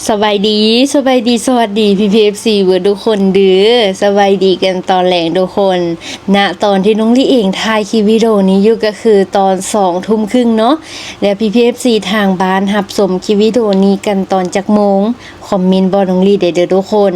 ສະບາຍດີ ສະບາຍດີ ສະຫວັດດີ ພີ່ໆ ເອັຟຊີ ເບິດທຸກຄົນເດີ້. ສະບາຍດີກັນຕອນແລງທຸກຄົນ. ນະຕອນທີ່ນ້ອງລີເອງຖ່າຍຄລິບວິດີໂອນີ້ຢູ່ ກໍຄືຕອນສອງທຸ່ມຄຶ່ງເນາະ. ແລ້ວພີ່ໆ ເອັຟຊີ ທາງບ້ານຮັບຊົມຄລິບວິດີໂອນີ້ກັນຕອນຈັກໂມງ? ຄອມເມັນບອກນ້ອງລີໄດ້ເດີ້ທຸກຄົນ.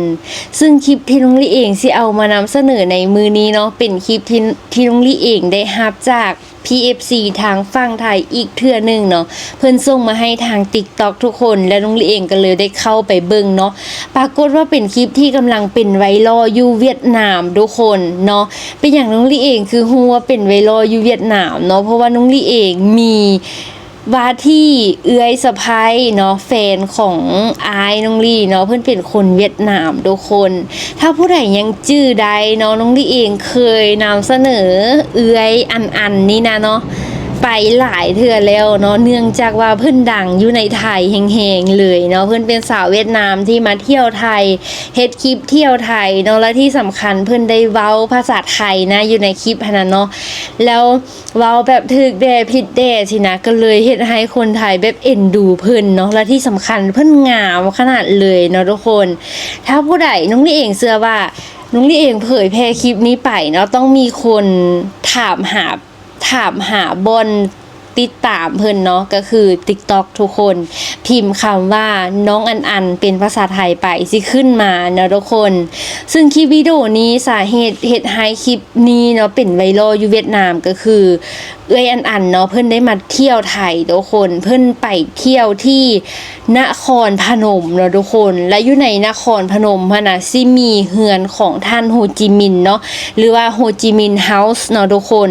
ຊຶ່ງຄລິບທີ່ນ້ອງລີເອງຊິເອົາມານຳສະເໜີໃນມື້ນີ້ເນາະ ເປັນຄລິບທີ່ ທີ່ນ້ອງລີເອງໄດ້ຮັບຈາກ ພີ່ເອັຟຊີທາງຝັ່ງໄທອີກເທື່ອໜຶ່ງເນາະ ເພິ່ນສົ່ງມາໃຫ້ທາງຕິກຕັອກທຸກຄົນ ແລະ ນ້ອງລີເອງກໍເລີຍໄດ້ເຂົ້າໄປເບິ່ງເນາະ. ປາກົດວ່າເປັນຄລິບທີ່ກຳລັງເປັນໄວຣັລຢູ່ຫວຽດນາມທຸກຄົນເນາະ. ເປັນຫຍັງນ້ອງລີເອງຄືຮູ້ວ່າເປັນໄວຣັລຢູ່ຫວຽດນາມເນາະ? ເພາະວ່ານ້ອງລີເອງມີວ່າທີ່ເອື້ອຍສະໃພ້ເນາະ ແຟນຂອງອ້າຍນ້ອງລີເນາະ ເພິ່ນເປັນຄົນຫວຽດນາມທຸກຄົນ. ຖ້າຜູ້ໃດຍັງຈື່ໄດ້ເນາະ ນ້ອງລີເອງເຄີຍນຳສະເໜີເອື້ອຍອັນອັນນີ້ນະເນາະ ໄປຫຼາຍເທື່ອແລ້ວເນາະ ເນື່ອງຈາກວ່າເພິ່ນດັງຢູ່ໃນໄທແຮງໆ ເລີຍເນາະ. ເພິ່ນເປັນສາວຫວຽດນາມທີ່ມາທ່ຽວໄທ ເຮັດຄລິບທ່ຽວໄທເນາະ ແລະ ທີ່ສຳຄັນເພິ່ນໄດ້ເວົ້າພາສາໄທນະ ຢູ່ໃນຄລິບຫັ້ນນະເນາະ ແລ້ວ ເວົ້າແບບຖືກແດ່ຜິດແດ່ຊີ້ນະ ກໍເລີຍເຮັດໃຫ້ຄົນໄທແບບເອັນດູເພິ່ນເນາະ ແລະ ທີ່ສຳຄັນເພິ່ນງາມຂະໜາດເລີຍເນາະທຸກຄົນ. ຖ້າຜູ້ໃດ ນ້ອງລີເອງເຊື່ອວ່າ ນ້ອງລີເອງເຜີຍແຜ່ຄລິບນີ້ໄປເນາະ ຕ້ອງມີຄົນຖາມຫາ ຖາມຫາບ່ອນຕິດຕາມເພິ່ນເນາະ ກໍຄືຕິກຕັອກທຸກຄົນ ພິມຄຳວ່ານ້ອງອັນອັນເປັນພາສາໄທໄປ ຊິຂຶ້ນມາເນາະທຸກຄົນ. ຊຶ່ງຄລິບວິດີໂອນີ້ ສາເຫດເຮັດໃຫ້ຄລິບນີ້ເນາະ ເປັນໄວຣັລຢູ່ຫວຽດນາມ ກໍຄື ເອື້ອຍອັນອັນເນາະ ເພິ່ນໄດ້ມາທ່ຽວໄທທຸກຄົນ ເພິ່ນໄປທ່ຽວທີ່ນະຄອນພະນົມເນາະທຸກຄົນ ແລະ ຢູ່ໃນນະຄອນພະນົມຫັ້ນນະ ຊິມີເຮືອນຂອງທ່ານໂຮຈິມິນເນາະ ຫຼືວ່າໂຮຈິມິນເຮົາສ໌ເນາະທຸກຄົນ.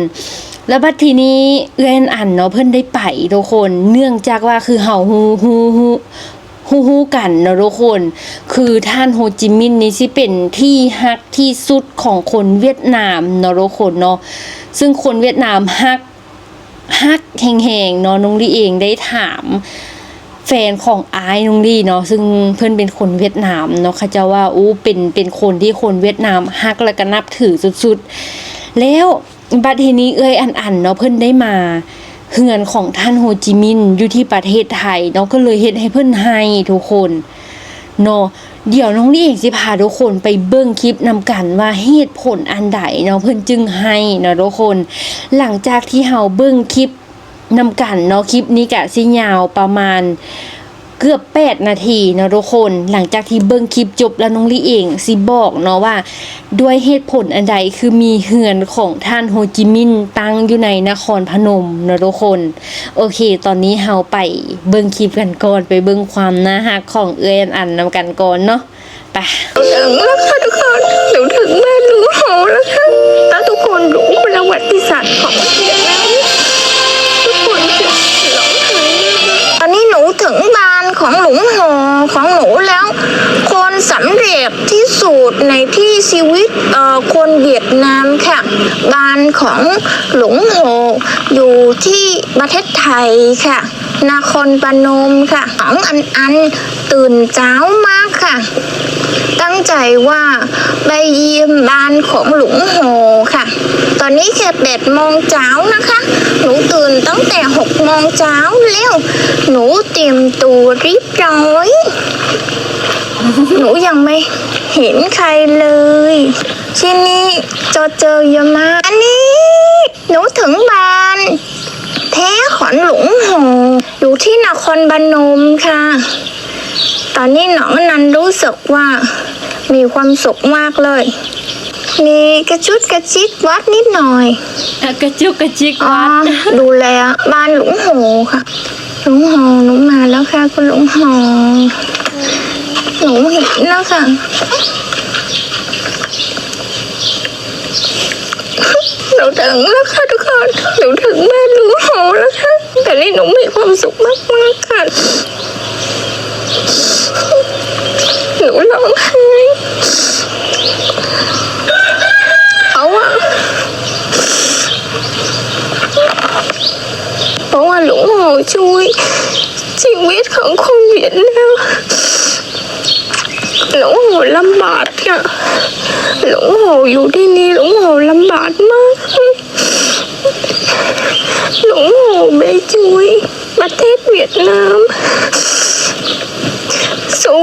ແລ້ວບັດທີນີ້ເອື້ອຍອັນອັນເນາະ ເພິ່ນໄດ້ໄປທຸກຄົນ ເນື່ອງຈາກວ່າ ຄືເຮົາຮູ້ ຮູ້ ຮູ້ ຮູ້ ຮູ້ກັນເນາະທຸກຄົນ ຄືທ່ານໂຮຈິມິນນີ້ຊິເປັນທີ່ຮັກທີ່ສຸດຂອງຄົນຫວຽດນາມເນາະທຸກຄົນເນາະ. ຊຶ່ງຄົນຫວຽດນາມຮັກ ຮັກແຮງໆເນາະ. ນ້ອງລີເອງໄດ້ຖາມແຟນຂອງອ້າຍນ້ອງລີເນາະ ຊຶ່ງເພິ່ນເປັນຄົນຫວຽດນາມເນາະ ເຂົາເຈົ້າວ່າ ໂອ້ ເປັນ ເປັນຄົນທີ່ຄົນຫວຽດນາມຮັກ ແລ້ວກໍນັບຖືສຸດໆ. ແລ້ວ ບັດທີນີ້ເອື້ອຍອັນອັນເນາະ ເພິ່ນໄດ້ມາເຮືອນຂອງທ່ານໂຮຈິມິນຢູ່ທີ່ປະເທດໄທເນາະ ກໍເລີຍເຮັດໃຫ້ເພິ່ນໄຫ້ທຸກຄົນເນາະ. ດຽວນ້ອງລີເອງຊິພາທຸກຄົນໄປເບິ່ງຄລິບນຳກັນວ່າເຫດຜົນອັນໃດເນາະ ເພິ່ນຈຶ່ງໄຫ້ເນາະທຸກຄົນ. ຫຼັງຈາກທີ່ເຮົາເບິ່ງຄລິບນຳກັນເນາະ ຄລິບນີ້ກະຊິຍາວປະມານ ເກືອບແປດນາທີເນາະທຸກຄົນ. ຫຼັງຈາກທີ່ເບິ່ງຄລິບຈົບແລ້ວ ນ້ອງລີເອງຊິບອກເນາະວ່າ ດ້ວຍເຫດຜົນອັນໃດຄືມີເຮືອນຂອງທ່ານໂຮຈິມິນຕັ້ງຢູ່ໃນນະຄອນພະນົມເນາະທຸກຄົນ. ໂອເຄ ຕອນນີ້ເຮົາໄປເບິ່ງຄລິບກັນກ່ອນ ໄປເບິ່ງຄວາມໜ້າຮັກຂອງເອື້ອຍອັນອັນນຳກັນກ່ອນເນາະ. ໄປ ເຖິງແລ້ວຄ່ະທຸກຄົນ ໜູເຖິງບ້ານລຸງໂຫແລ້ວຄ່ະ. ຖ້າທຸກຄົນຮູ້ປະຫວັດຕິສາດຂອງຫວຽດນາມ ທຸກຄົນຈະຮ້ອງໄຫ້ແນ່ນອນ. ຕອນນີ້ໜູເຖິງບ້ານຂອງລຸງໂຫຂອງໜູແລ້ວ ຄົນສຳເລັດທີ່ສຸດໃນທີ່ຊີວິດ ເອີ ຄົນຫວຽດນາມຄ່ະ. ບ້ານຂອງລຸງໂຫຢູ່ທີ່ປະເທດໄທຄ່ະ. ນະຄອນພະນົມຄ່ະ. ນ້ອງອັນອັນຕື່ນເຊົ້າມາຄ່ະ ຕັ້ງໃຈວ່າໄປຢ້ຽມບ້ານຂອງລຸງໂຫຄ່ະ. ຕອນນີ້ແຄ່ແປດໂມງເຊົ້ານະຄະ. ໜູຕື່ນຕັ້ງແຕ່ຫົກໂມງເຊົ້າແລ້ວ. ໜູຕຽມຕົວຮຽບຮ້ອຍ. ໜູຍັງໄມ່ເຫັນໃຄເລີຍ. ທີ່ນີ້ຈອດເຈີເຢີະມາກ. ອັນນີ້ໜູເຖິງບ້ານ ແທ້ຂອງລຸງໂຫ ຢູ່ທີ່ນະຄອນພະນົມຄ່ະ. ຕອນນີ້ນ້ອງອັນອັນຮູ້ສຶກວ່າມີຄວາມສຸກມາກເລີຍ. ມີກະຈຸກກະຈິກຫວັດນິດໜ້ອຍ. ກະຈຸກກະຈິກຫວັດ. ອໍ ດູແລບ້ານລຸງໂຫຄ່ະ. ລຸງໂຫ ໜູມາແລ້ວຄ່ະ ຄຸນລຸງໂຫ. ໜູເຫັນແລ້ວຄ່ະ. ໜູເຖິງແລ້ວຄ່ະທຸກຄົນ. ໜູເຖິງບ້ານລຸງໂຫແລ້ວຄ່ະ. ຕອນນີ້ໜູມີຄວາມສຸກມາກໆຄ່ະ. ໜູຮ້ອງໄຫ້ ເພາະວ່າ ເພາະວ່າລຸງໂຫຊ່ວຍ ຊີວິດຂອງຄົນຫວຽດນາມ. ລຸງໂຫລຳບາກນະ. ລຸງໂຫຢູ່ທີ່ນີ້ ລຸງໂຫລຳບາກມາກ. ລຸງໂຫໄປຊ່ວຍປະເທດຫວຽດນາມ. ສູ້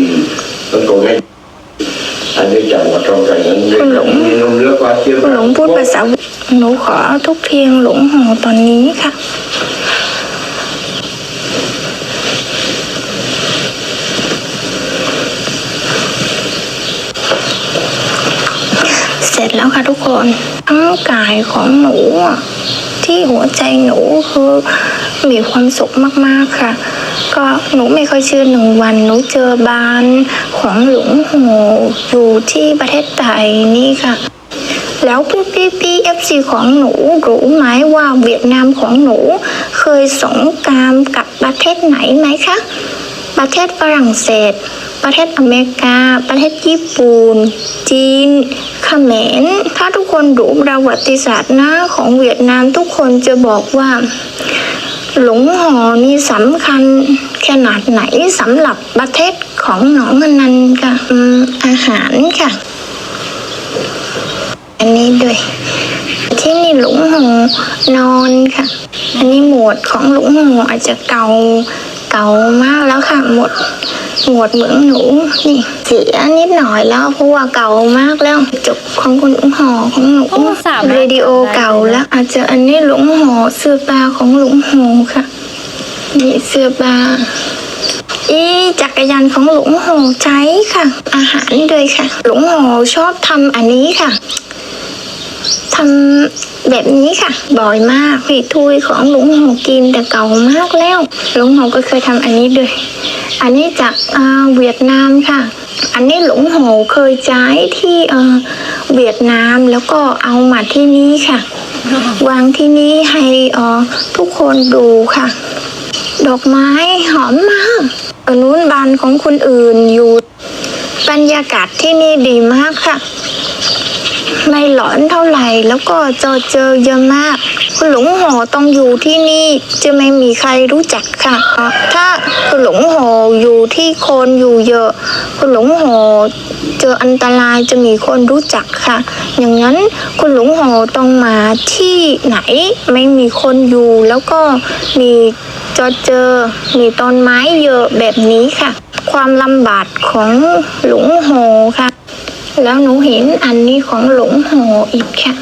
ມ ມັນກໍງ່າຍ ອັນນີ້ຈຳວ່າຕ້ອງການເງິນ ເປັນຂອງເງິນ ເຫຼືອກວ່າເສຍ ຄຸນຫຼວງ ເປັນຂອງເງິນ ພູດພາສາຫວຽດ ໜູຂໍເອົາທຸກເພງຫຼົງຫໍ່ຕອນນີ້ຄ່ະ. ເສັດແລ້ວຄ່ະທຸກຄົນ ທັງກາຍຂອງໜູ ທີ່ຫົວໃຈໜູຄືມີຄວາມສຸກມາກໆຄ່ະ. ກໍໜູໄມ່ຄ່ອຍເຊື່ອ ໜຶ່ງວັນໜູເຈີບ້ານຂອງຫຼົງຫໍ່ຢູ່ທີ່ປະເທດໄທນີ້ຄ່ະ. ແລ້ວພີ່ໆ ເອັຟຊີຂອງໜູ ຮູ້ໄໝວ່າຫວຽດນາມຂອງໜູເຄີຍສົງຄາມກັບປະເທດໄຫນໄໝຄະ? ປະເທດຝຣັ່ງເສດ, ປະເທດອາເມລິກາ, ປະເທດຍີ່ປຸ່ນ, ຈີນ, ຂະເໝນ. ຖ້າທຸກຄົນຮູ້ປະຫວັດຕິສາດນາຂອງຫວຽດນາມ ທຸກຄົນຈະບອກວ່າ ຫຼົງຫໍ່ນີ້ສຳຄັນຂະໜາດໄຫນສຳລັບປະເທດຂອງໜູ ອັນນັ້ນກະ ອາຫານຄ່ະ. ອັນນີ້ດ້ວຍ ທີ່ນີ້ຫຼົງຫໍ່ນອນຄ່ະ. ອັນນີ້ໝວດຂອງຫຼົງຫໍ່ອາດຈະເກົ່າ ເກົ່າມາກແລ້ວຄ່ະ. ໝວດ ໝວດເມືອງໜູນີ້ເສຍນິດໜ້ອຍແລ້ວ ເພາະວ່າເກົ່າມາກແລ້ວ. ຈົບຂອງຫຼົງຫໍ່ຂອງໜູ ໂອ້ ສາມ ເຣດິໂອເກົ່າແລ້ວ. ອາດຈະ ອັນນີ້ຫຼົງຫໍ່ ເສື້ອຜ້າຂອງຫຼົງຫໍ່ຄ່ະ. ນີ້ເສື້ອຜ້າ ອີ ຈັກກະຍານຂອງຫຼົງຫໍ່ໃຊ້ຄ່ະ. ອາຫານດ້ວຍຄ່ະ. ຫຼົງຫໍ່ຊອບທຳອັນນີ້ຄ່ະ. ທຳແບບນີ້ຄ່ະ ບ່ອຍມາກ. ພິດຖ້ວຍຂອງຫຼົງຫໍ່ກິນ ແຕ່ເກົ່າມາກແລ້ວ. ຫຼົງຫໍ່ກໍເຄີຍທຳອັນນີ້ດ້ວຍ. ອັນນີ້ຈາກ ອາ ຫວຽດນາມຄ່ະ. ອັນນີ້ຫຼົງຫໍ່ເຄີຍໃຊ້ທີ່ ອາ ຫວຽດນາມ ແລ້ວກໍເອົາມາທີ່ນີ້ຄ່ະ. ວາງທີ່ນີ້ໃຫ້ ອາ ທຸກຄົນດູຄ່ະ. ດອກໄມ້ຫອມມາກ. ອະນຸນບ້ານຂອງຄົນອື່ນຢູ່. ບັນຍາກາດທີ່ນີ້ດີມາກຄ່ະ ໄມ່ຮ້ອນເທົ່າໃດ ແລ້ວກໍຈໍເຈີເຢີະມາກ. ຄຸນຫຼົງຫໍ່ຕ້ອງຢູ່ທີ່ນີ້ ຈະໄມ່ມີໃຄຮູ້ຈັກຄ່ະ. ຖ້າຄຸນຫຼົງຫໍ່ຢູ່ທີ່ຄົນຢູ່ເຢີະ ຄຸນຫຼົງຫໍ່ເຈີອັນຕະລາຍ ຈະມີຄົນຮູ້ຈັກຄ່ະ. ຢ່າງນັ້ນ ຄຸນຫຼົງຫໍ່ຕ້ອງມາທີ່ໄຫນໄມ່ມີຄົນຢູ່ ແລ້ວກໍມີຈໍເຈີ ມີຕົ້ນໄມ້ເຢີະແບບນີ້ຄ່ະ. ຄວາມລຳບາກຂອງຫຼົງຫໍ່ຄ່ະ. ແລ້ວໜູເຫັນອັນນີ້ຂອງຫຼົງຫໍ່ອີກຄ່ະ.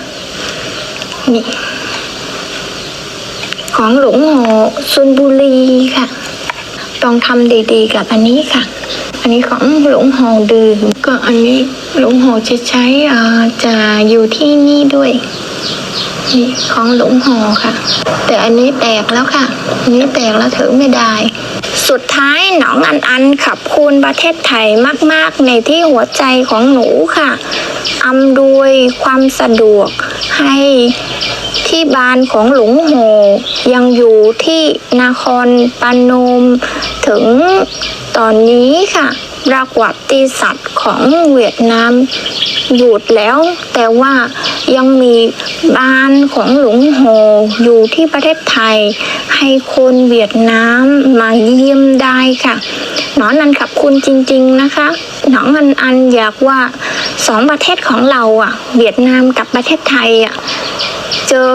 ນີ້ ຂອງຫຼົງຫໍ່ຊົນບູລີຄ່ະ. ຕ້ອງທຳດີໆກັບອັນນີ້ຄ່ະ. ອັນນີ້ຂອງຫຼົງຫໍ່ດື່ມ. ກໍອັນນີ້ຫຼົງຫໍ່ຈະໃຊ້ ອາ ຈະຢູ່ທີ່ນີ້ດ້ວຍ. ນີ້ຂອງຫຼົງຫໍ່ຄ່ະ. ແຕ່ອັນນີ້ແຕກແລ້ວຄ່ະ. ອັນນີ້ແຕກແລ້ວຖືໄມ່ໄດ້. สุดท้ายน้องอันอันขอบคุณประเทศไทยมากๆ ในที่หัวใจของหนูค่ะ อำนวยความสะดวกให้ที่บ้านของหลวงโฮยังอยู่ที่นครปนมถึงตอนนี้ค่ะ ประวัติศาสตร์ของเวียดนามหยุดแล้ว แต่ว่ายังมีบ้านของหลวงโฮอยู่ที่ประเทศไทย ให้คนเวียดนามมาเยี่ยมได้ค่ะ น้องอันขอบคุณจริงๆ นะคะ น้องอันอันอยากว่าสองประเทศของเราอะ เวียดนามกับประเทศไทยอะ เจอ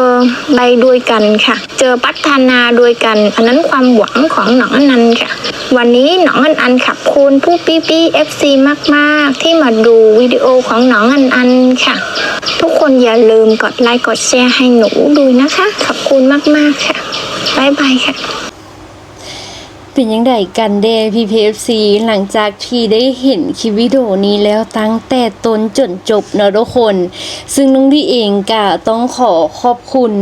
ไปด้วยกันค่ะ เจอพัฒนาด้วยกัน อันนั้นความหวังของน้องอันอันค่ะ วันนี้น้องอันอันขอบคุณผู้พี่ๆ เอฟซี มากๆ ที่มาดูวิดีโอของน้องอันอันค่ะ ทุกคนอย่าลืมกดไลค์กดแชร์ให้หนูด้วยนะคะ ขอบคุณมากๆ ค่ะ บ๊ายบายค่ะ เป็นจั่งใดกันแด่ พีพีเอฟซี หลังจากที่ได้เห็นคลิปวิดีโอนี้แล้วตั้งแต่ต้นจนจบเนาะทุกคน ซึ่งน้องลี่เองก็ต้องขอขอบคุณ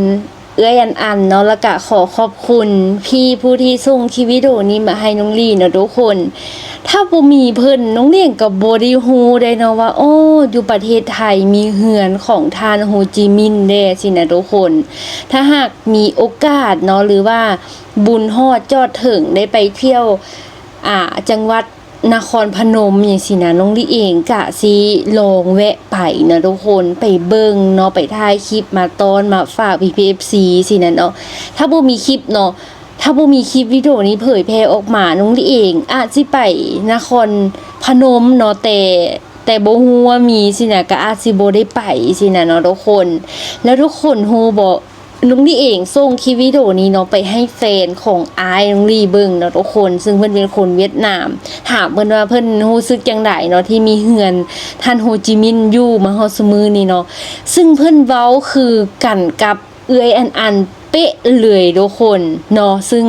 เอื้อยอันอันเนาะ แล้วก็ขอขอบคุณพี่ผู้ที่ส่งคลิปวิดีโอนี้มาให้น้องลี่เนาะทุกคน ถ้าบ่มีเพิ่นน้องลี่ก็บ่ได้ฮู้ได้เนาะว่า โอ้ อยู่ประเทศไทยมีเฮือนของท่านโฮจิมินห์แด่ซี้นะทุกคน ถ้าหากมีโอกาสเนาะ หรือว่า บุญฮอดจอดเถิงได้ไปเที่ยว อ่า จังหวัดนครพนมหยังซี้นะ ນ້ອງລີເອງກະຊິລອງແວະໄປນະທຸກຄົນ ໄປເບິ່ງເນາະ ໄປຖ່າຍຄລິບມາຕ້ອນມາຝາກພີ່ໆເອັຟຊີຊີ້ນະເນາະ. ຖ້າບໍ່ມີຄລິບເນາະ ຖ້າບໍ່ມີຄລິບວິດີໂອນີ້ເຜີຍແຜ່ອອກມາ ນ້ອງລີເອງອາດຊິໄປນະຄອນພະນົມເນາະ ແຕ່ ແຕ່ບໍ່ຮູ້ວ່າມີຊີ້ນະ ກະອາດຊິບໍ່ໄດ້ໄປຊີ້ນະເນາະທຸກຄົນ. ແລ້ວທຸກຄົນຮູ້ບໍ່? ນ້ອງລີເອງສົ່ງຄລິບວິດີໂອນີ້ເນາະ ໄປໃຫ້ແຟນຂອງອ້າຍນ້ອງລີເບິ່ງເນາະທຸກຄົນ ຊຶ່ງເພິ່ນເປັນຄົນຫວຽດນາມ. ຖາມເພິ່ນວ່າເພິ່ນຮູ້ສຶກຈັ່ງໃດເນາະ ທີ່ມີເຮືອນທ່ານໂຮຈິມິນຢູ່ມາຮອດຊຸມື້ນີ້ເນາະ. ຊຶ່ງເພິ່ນເວົ້າຄືກັນກັບເອື້ອຍອັນອັນເປະເລີຍທຸກຄົນເນາະ. ຊຶ່ງ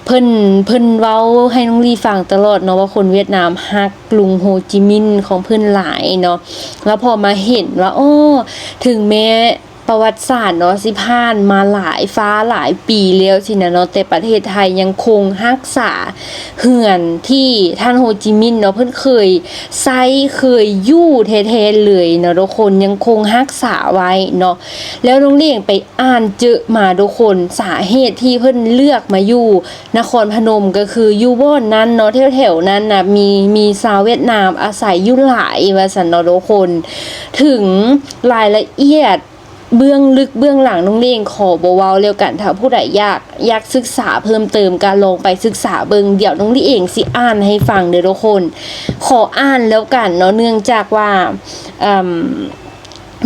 ເພິ່ນ ເພິ່ນເວົ້າໃຫ້ນ້ອງລີຟັງຕະຫຼອດເນາະ ວ່າຄົນຫວຽດນາມຮັກລຸງໂຮຈິມິນຂອງເພິ່ນຫຼາຍເນາະ. ແລ້ວພໍມາເຫັນວ່າ ອໍ ເຖິງແມ້ ປະຫວັດສາດເນາະ ຊິຜ່ານມາຫຼາຍຟ້າຫຼາຍປີແລ້ວຊີ້ນະເນາະ ແຕ່ປະເທດໄທຍັງຄົງຮັກສາເຮືອນທີ່ທ່ານໂຮຈິມິນເນາະ ເພິ່ນເຄີຍໃຊ້ເຄີຍຢູ່ແທ້ໆເລີຍເນາະທຸກຄົນ ຍັງຄົງຮັກສາໄວ້ເນາະ. ແລ້ວນ້ອງເລງໄປອ່ານເຈິມາທຸກຄົນ ສາເຫດທີ່ເພິ່ນເລືອກມາຢູ່ນະຄອນພະນົມ ກໍຄືຢູ່ບ່ອນນັ້ນເນາະ ແຖວໆນັ້ນນະ ມີ ມີຊາວຫວຽດນາມອາໄສຢູ່ຫຼາຍວ່າຊັ້ນເນາະທຸກຄົນ. ເຖິງລາຍລະອຽດ ເບື້ອງເລິກເບື້ອງຫຼັງນ້ອງເລງຂໍບໍ່ເວົ້າແລ້ວກັນ ຖ້າຜູ້ໃດຢາກ ຢາກສຶກສາເພີ່ມເຕີມກໍລອງໄປສຶກສາເບິ່ງ. ດຽວນ້ອງລີເອງຊິອ່ານໃຫ້ຟັງເດີທຸກຄົນ ຂໍອ່ານແລ້ວກັນເນາະ ເນື່ອງຈາກວ່າ ເອີ່ມ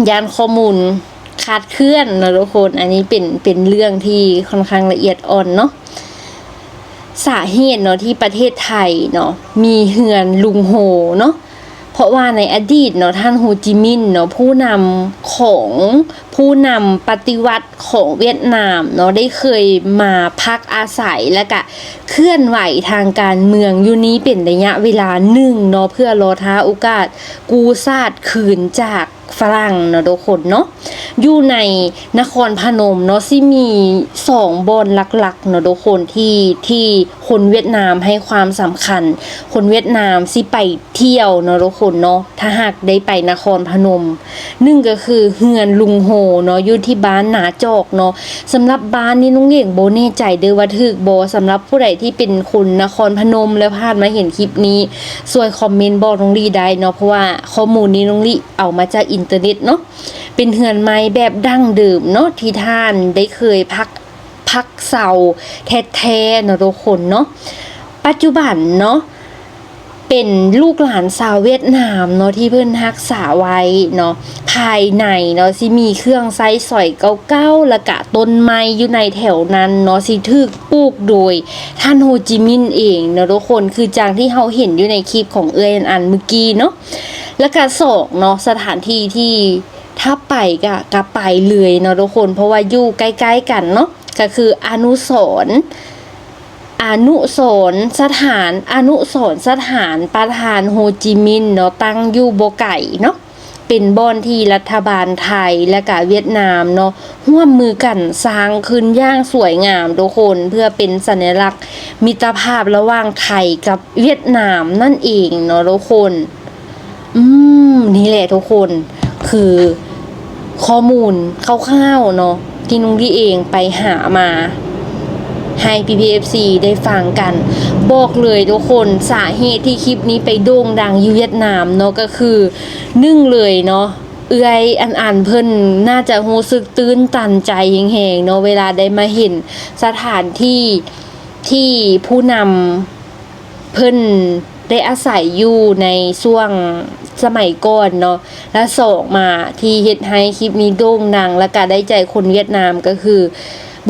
ຢ້ານຂໍ້ມູນຄາດເຄື່ອນເນາະທຸກຄົນ. ອັນນີ້ເປັນ ເປັນເລື່ອງທີ່ຄ່ອນຂ້າງລະອຽດອ່ອນເນາະ. ສາເຫດເນາະ ທີ່ປະເທດໄທເນາະ ມີເຮືອນລຸງໂຮເນາະ ເພາະວ່າໃນອະດີດເນາະ ທ່ານໂຮຈິມິນເນາະ ຜູ້ນຳຂອງ ຜູ້ນຳປະຕິວັດຂອງຫວຽດນາມເນາະ ໄດ້ເຄີຍມາພັກອາໄສ ແລະກະເຄື່ອນໄຫວທາງການເມືອງຢູ່ນີ້ເປັນໄລຍະເວລາໜຶ່ງເນາະ ເພື່ອລໍຖ້າໂອກາດກູ້ຊາດຄືນຈາກຝຣັ່ງເນາະທຸກຄົນເນາະ. ຢູ່ໃນນະຄອນພະນົມເນາະ ຊິມີສອງບ່ອນຫຼັກໆເນາະທຸກຄົນ ທີ່ ທີ່ຄົນຫວຽດນາມໃຫ້ຄວາມສຳຄັນ ຄົນຫວຽດນາມຊິໄປ ທ່ຽວເນາະທຸກຄົນເນາະ ຖ້າຫາກໄດ້ໄປນະຄອນພະນົມ. ໜຶ່ງກໍຄືເຮືອນລຸງໂຮເນາະ ຢູ່ທີ່ບ້ານນາຈອກເນາະ. ສຳລັບບ້ານນີ້ນ້ອງເອງບໍ່ແນ່ໃຈເດີວ່າຖືກບໍ່? ສຳລັບຜູ້ໃດທີ່ເປັນຄົນນະຄອນພະນົມ ແລ້ວຜ່ານມາເຫັນຄລິບນີ້ ຊ່ວຍຄອມເມັນບອກນ້ອງລີໄດ້ເນາະ ເພາະວ່າຂໍ້ມູນນີ້ນ້ອງລີເອົາມາຈາກອິນເຕີເນັດເນາະ. ເປັນເຮືອນໄມ້ແບບດັ້ງເດີມເນາະ ທີ່ທ່ານໄດ້ເຄີຍພັກ ພັກເຊົາແທ້ໆເນາະທຸກຄົນເນາະ. ປັດຈຸບັນເນາະ ເປັນລູກຫຼານຊາວຫວຽດນາມເນາະ ທີ່ເພິ່ນຮັກສາໄວ້ເນາະ. ພາຍໃນເນາະ ຊິມີເຄື່ອງໃຊ້ສອຍເກົ່າໆ ແລ້ວກະຕົ້ນໄມ້ຢູ່ໃນແຖວນັ້ນເນາະ ຊິຖືກປູກໂດຍທ່ານໂຮຈິມິນເອງເນາະທຸກຄົນ ຄືຈັ່ງທີ່ເຮົາເຫັນຢູ່ໃນຄລິບຂອງເອື້ອຍອັນອັນມື້ກີ້ເນາະ. ແລ້ວກະສອງເນາະ ສະຖານທີ່ທີ່ ຖ້າໄປກະ ກະໄປເລີຍເນາະທຸກຄົນ ເພາະວ່າຢູ່ໃກ້ໆກັນເນາະ ກະຄືອະນຸສອນ ອະນຸສອນສະຖານ ອະນຸສອນສະຖານປະທານໂຮຈິມິນເນາະ ຕັ້ງຢູ່ບໍ່ໄກເນາະ ເປັນບ່ອນທີ່ລັດຖະບານໄທ ແລະກະຫວຽດນາມເນາະ ຮ່ວມມືກັນສ້າງຂຶ້ນຢ່າງສວຍງາມທຸກຄົນ ເພື່ອເປັນສັນຍາລັກມິດຕະພາບລະຫວ່າງໄທກັບຫວຽດນາມນັ້ນເອງເນາະທຸກຄົນ. ອືມ ນີ້ແຫຼະທຸກຄົນ ຄືຂໍ້ມູນຄ່າວໆເນາະ ທີ່ນ້ອງລີເອງໄປຫາມາ ໃຫ້ພີ່ໆ ເອັຟຊີ ໄດ້ຟັງກັນ. ບອກເລີຍທຸກຄົນ ສາເຫດທີ່ຄລິບນີ້ໄປໂດ່ງດັງຢູ່ຫວຽດນາມເນາະ ກໍຄືໜຶ່ງເລີຍເນາະ ເອື້ອຍອັນອັນເພິ່ນໜ້າຈະຮູ້ສຶກຕື່ນຕັນໃຈແຮງໆເນາະ ເວລາໄດ້ມາເຫັນສະຖານທີ່ທີ່ຜູ້ນຳ ເພິ່ນໄດ້ອາໄສຢູ່ໃນຊ່ວງສະໄໝກ່ອນເນາະ ແລະ ສອງມາທີ່ເຮັດໃຫ້ຄລິບນີ້ໂດ່ງດັງ ແລະກະໄດ້ໃຈຄົນຫວຽດນາມ ກໍຄື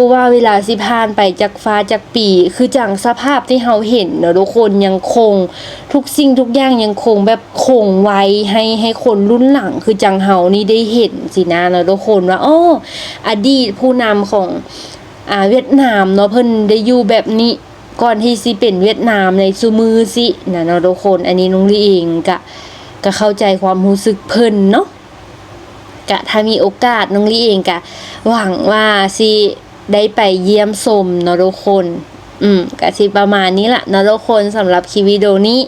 ບໍ່ວ່າເວລາຊິຜ່ານໄປຈັກຟ້າຈັກປີ ຄືຈັ່ງສະພາບທີ່ເຮົາເຫັນເນາະທຸກຄົນ ຍັງຄົງ ທຸກສິ່ງທຸກຢ່າງຍັງຄົງແບບຄົງໄວ້ໃຫ້ ໃຫ້ຄົນລຸ້ນຫຼັງ ຄືຈັ່ງເຮົານີ້ໄດ້ເຫັນຊີ້ນະເນາະທຸກຄົນ ວ່າ ອໍ ອະດີດຜູ້ນຳຂອງ ອາ ຫວຽດນາມເນາະ ເພິ່ນໄດ້ຢູ່ແບບນີ້ ກ່ອນທີ່ຊິເປັນຫວຽດນາມໃນຊຸມື້ນີ້ນະເນາະທຸກຄົນ. ອັນນີ້ນ້ອງລີເອງກະ ກະເຂົ້າໃຈຄວາມຮູ້ສຶກເພິ່ນເນາະ ກະຖ້າມີໂອກາດນ້ອງລີເອງກະຫວັງວ່າຊິໄດ້ໄປຢ້ຽມຊົມເນາະທຸກຄົນ. ອືມ ກະຊິປະມານນີ້ລະເນາະທຸກຄົນ ສຳລັບຄລິບວິດີໂອນີ້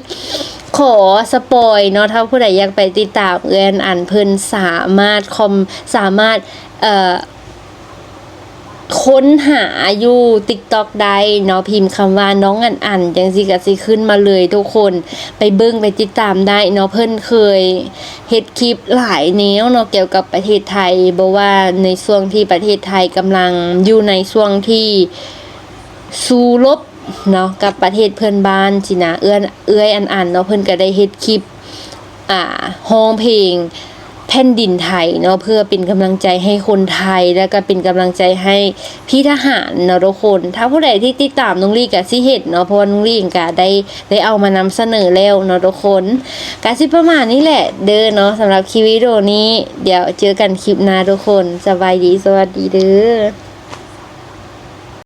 ຂໍສະປອຍເນາະ ຖ້າຜູ້ໃດຢາກໄປຕິດຕາມເອື້ອຍອັນອັນ ເພິ່ນສາມາດຄອມ ສາມາດ ເອີ ຄົ້ນຫາຢູ່ TikTok ໄດ້ເນາະ ພິມຄຳວ່າ ນ້ອງອັນອັນ ຈັ່ງຊີ້ກະຊິຂຶ້ນມາເລີຍທຸກຄົນ ໄປເບິ່ງໄປຕິດຕາມໄດ້ເນາະ. ເພິ່ນເຄີຍເຮັດຄລິບຫຼາຍແນວເນາະ ກ່ຽວກັບປະເທດໄທ ບໍ່ວ່າໃນຊ່ວງທີ່ປະເທດໄທກຳລັງຢູ່ໃນຊ່ວງທີ່ສູ້ລົບເນາະ ກັບປະເທດເພື່ອນບ້ານຊີ້ນະ ເອື້ອຍ ເອື້ອຍອັນອັນເນາະ ເພິ່ນກະໄດ້ເຮັດຄລິບ ອ່າ ຮ້ອງເພງແຜ່ນດິນໄທເນາະ ເພື່ອເປັນກຳລັງໃຈໃຫ້ຄົນໄທ ແລ້ວກະເປັນກຳລັງໃຈໃຫ້ພີ່ທະຫານເນາະທຸກຄົນ. ຖ້າຜູ້ໃດທີ່ຕິດຕາມນ້ອງລີກະຊິເຫັນເນາະ ເພາະວ່ານ້ອງລີເອງກະໄດ້ ໄດ້ເອົາມານຳສະເໜີແລ້ວເນາະທຸກຄົນ. ກະຊິປະມານນີ້ແຫຼະເດີເນາະ ສຳລັບຄລິບວິດີໂອນີ້ ດຽວເຈີກັນຄລິບໜ້າທຸກຄົນ. ສະບາຍດີ ສະຫວັດດີເດີ.